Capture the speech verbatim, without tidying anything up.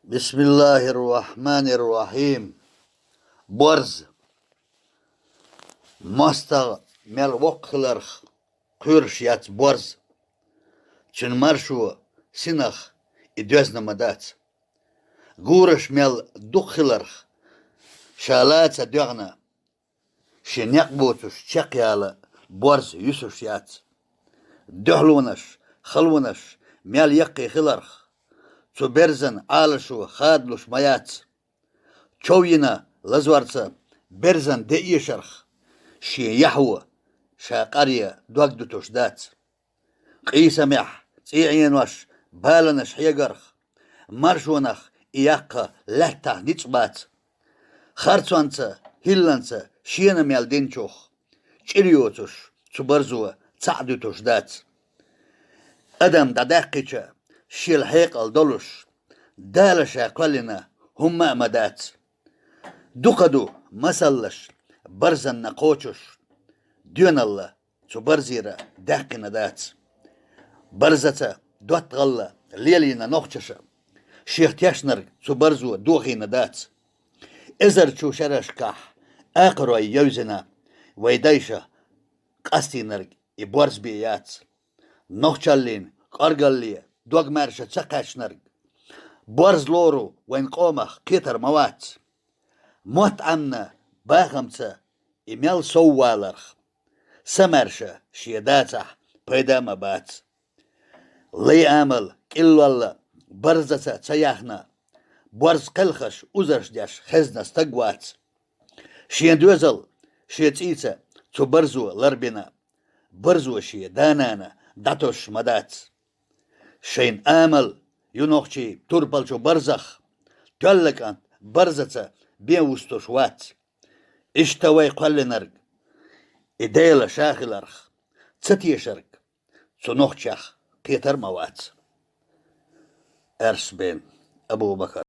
بسم الله الرحمن الرحيم. Борз. МоастагӀа мел воккха хиларх кхоьруш яц борз. Цуьнан маршо синах и доьзна ма дац. Гураш мел дукха хиларх ша ла ца доьгӀна, шен некъ боцуш чекхъяла борз юьсуш яц. Дуьхьалонаш, халонаш мел яккхий хиларх, цу берзан Ӏалашо хадалуш ма яц. Чов йина лазорца берзан де эшарх, шен яхьо ша къаре дог дуьтуш дац. Къийсамехь цӀий Ӏенош баланаш хьегарх, маршонах и яккха лаьттахь ницкъ бац. Харцонца, хӀилланца шена мел динчух, чӀир йоцуш цу барзо цхьаъ дуьтуш дац. Адам дӀадаьккхича, шел хьекъал долуш, Дала ша кхоьллина хӀумма а ма дац. Дукха ду масаллаш барзанна кхочуш, доьналла цу барзера даьккхина дац. Барзаца доттагӀалла лелийна нохчаша, шех тешнарг цу барзо дохийна дац. Эзар чу шерашкахь акхарой евзина, вай дайша къастийнарг и борз бен яц. Нохчаллин кӀоргалле дог маьрша ца кхаьчнарг, борз лору вайн къомах кхетар ма вац. Мотт Ӏамна бахамца и мел сов валарх, са маьрша шен дацахь пайда а ма бац. Лай амал, кӀиллолла барзаца ца яхна, борз кхелхаш, узарш деш хезна стаг вац. Шен доьзал шен цӀийца цу барзо ларбина, барзо шен да-нана дӀатосуш ма дац. Шайн амал ю нохчий турпалчу барзах, тоьлла кӀант барзаца бен вустуш вац. Иштта вай кхоьллинарг, и Дела ша хиларх, ца тешарг цу нохчех кхетар а ма вац. Аьрс бен Абу-Бакар.